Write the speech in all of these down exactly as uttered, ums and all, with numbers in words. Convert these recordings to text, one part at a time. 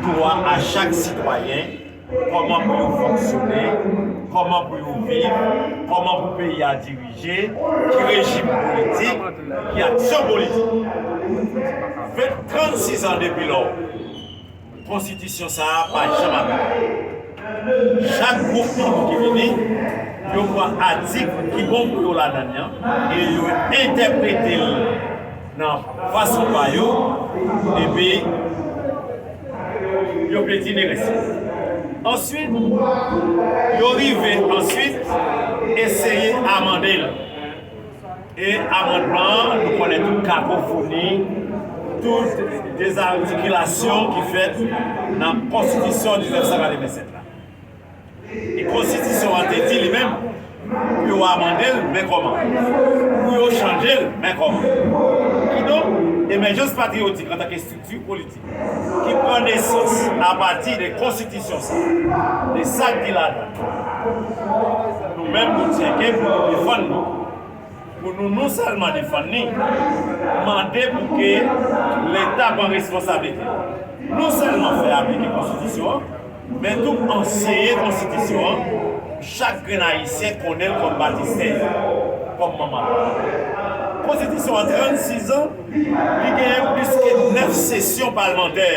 dwa a chak sitwayen, kòman pou yo fonksyone, kòman pou yo viv, kòman pou peyi a dirije, ki rejim politik, ki aksyon politik. Ven, trannsis an depi lò, konstitisyon sa a pa janm aplike. Chak gwoup moun ki vini, yo pran atik ki bon pou yo ladan l lan, e yo entèprete l nan fason pa yo, epi yo pyetine rès. Answit, yo rive answit eseye amande l. E amandman an, nou konnen tout kakofoni, tout dezartikilasyon ki fèt nan konstitisyon diznèf san katrevennsèt la. E konstitisyon an te di li menm, pou yo amande l, men kòman? Pou yo chanje l, men kòman? Kidonk, emèjans patriyotik antanke estrikti politik ki pran nesans apati de konstitisyon sa, de sa k gen ladan l, nou menm nou tyenke pou nou defann li, pou nou non sèlman defann li, mande pou ke Leta pran responsablite l. Non sèlman fè aplike konstitisyon an, men tou anseye konstitisyon an pou chak grenn Ayisyen konnen l kòm batistè, kòm manman l. Konstitisyon an, trannsis an, li genyen plis ke nèf sesyon palmantè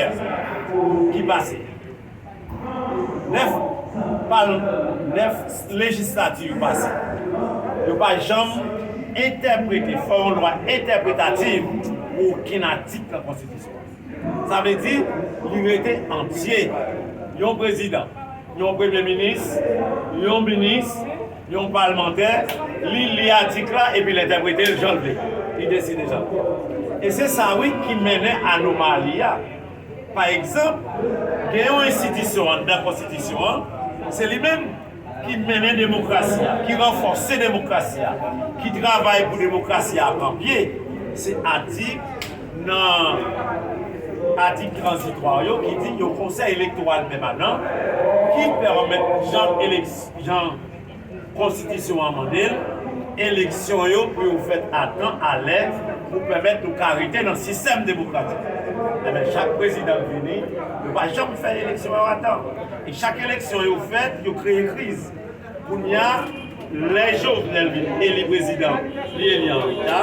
ki pase. Nèf pal-, nèf lejislati yo pase. Yo pa janm entèprete, fè yon lwa entèpretatif pou okenn atik nan konstitisyon an. Sa vle di, li rete antye. Yon prezidan, yon premye minis, yon minis, yon palmantè, li li atik la epi l entèprete l jan l vle. Li deside jan l vle. E se sa, wi, ki mennen anomali a. Pa egzanp, gen yon enstitisyon anndan konstitisyon an, se li menm ki mennen demokrasi a, ki ranfòse demokrasi a, ki travay pou demokrasi a pran pye. Se atik nan atik tranzitwa yo ki di yon konsèy elektoral pèmanan ki pèmèt jan eleks-, jan konstitisyon an mande l, eleksyon yo pou yo fèt a tan, a lè, pou pèmèt nou ka rete nan sistèm demokratik. Enben, chak prezidan k vini, yo pa janm fè eleksyon yo a tan. E chak eleksyon yo fèt, yo kreye kriz. Kounye a, lè Jovenel vin eli prezidan, li eli an reta,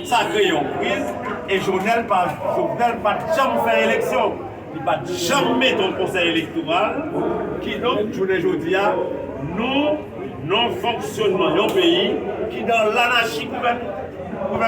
sa kreye yon kriz, e Jovenel pa, Jovenel pa t janm fè eleksyon. Li pa t janm mete yon konsèy elektoral. Kidonk, jounen jodi a, nou nan fonksyonman yon peyi ki nan lanachi gouvèn-, gouvèn-,